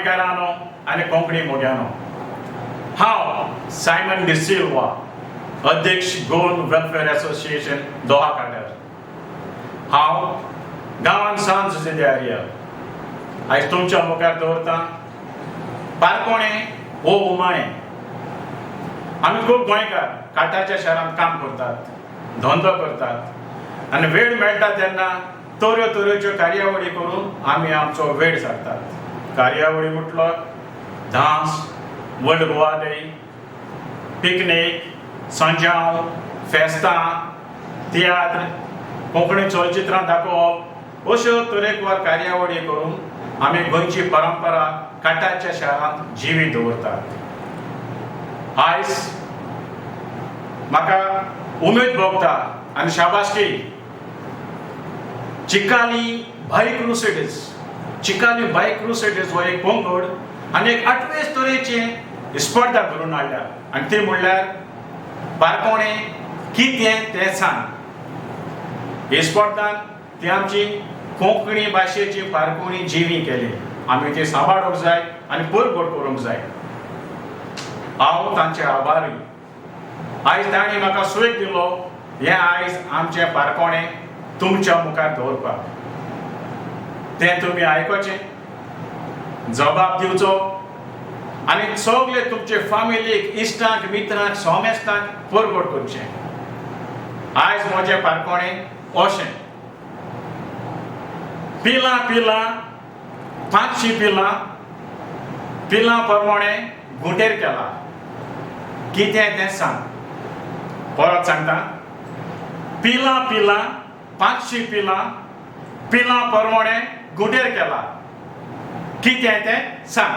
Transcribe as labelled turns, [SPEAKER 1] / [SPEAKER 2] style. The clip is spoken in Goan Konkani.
[SPEAKER 1] गोंयकारांनो आनी कोंकणी मोग्यांनो, हांव सायमन डिसिल्वा, अध्यक्ष, गोवन वेलफेअर एसोसिएशन, दोहा काटार. हांव गांवान सान जुजे दे आरिया. आयज तुमच्या मुखार दवरता पारकोणें हो उमाणें. आमी खूब गोंयकार काटाच्या शारांत काम करतात, धंदो करतात आनी वेळ मेळटा तेन्ना तऱ्यो तरेच्यो कार्यावळी करून आमी आमचो वेळ सारतात. कार्यावळी म्हटलो dance, world Goa day, picnic, Sanjao, फेस्तां, तियात्र, कोंकणी चलचित्रां दाखोवप, अश्यो तरेकवार कार्यावळी करून आमी गोंयची परंपरा काटाच्या शारांत जिवी दवरतात. आयज म्हाका उमेद भोगता आनी शाबासकी चिकाली बाय क्रुसेडर्स. चिकाली बाय क्रुसेडर्स हो एक पंगड आनी एक आठवेच तरेचे स्पर्धा घडोवन हाडल्या आनी ती म्हणल्यार पारकोणें कितें तें सांग. ही स्पर्धान ती आमची कोंकणी भाशेची पारकोणी जिवी केली. आमी ती सांबाळूंक जाय आनी परगट करूंक जाय. हांव तांचे आभारी. आयज तांणी म्हाका सुवेक दिलो हें आयज आमचें पारकोणें तुमच्या मुखार दवरपाक. तें तुमी आयकोचें, जबाब दिवचो आनी सगळे तुमचे फामिलीक, इश्टांक, मित्रांक, सोमेस्तांक परगट करचें. आयज म्हजें पारकोणें अशें: पिलां पिलां 500 पिलां, पिलां प्रमाणे घुंटेर केला, कितें तें सांग. परत सांगता: पिलां पिलां 500 पिलां, पिलां प्रमाणे घुंटेर केला, कितें तें सांग.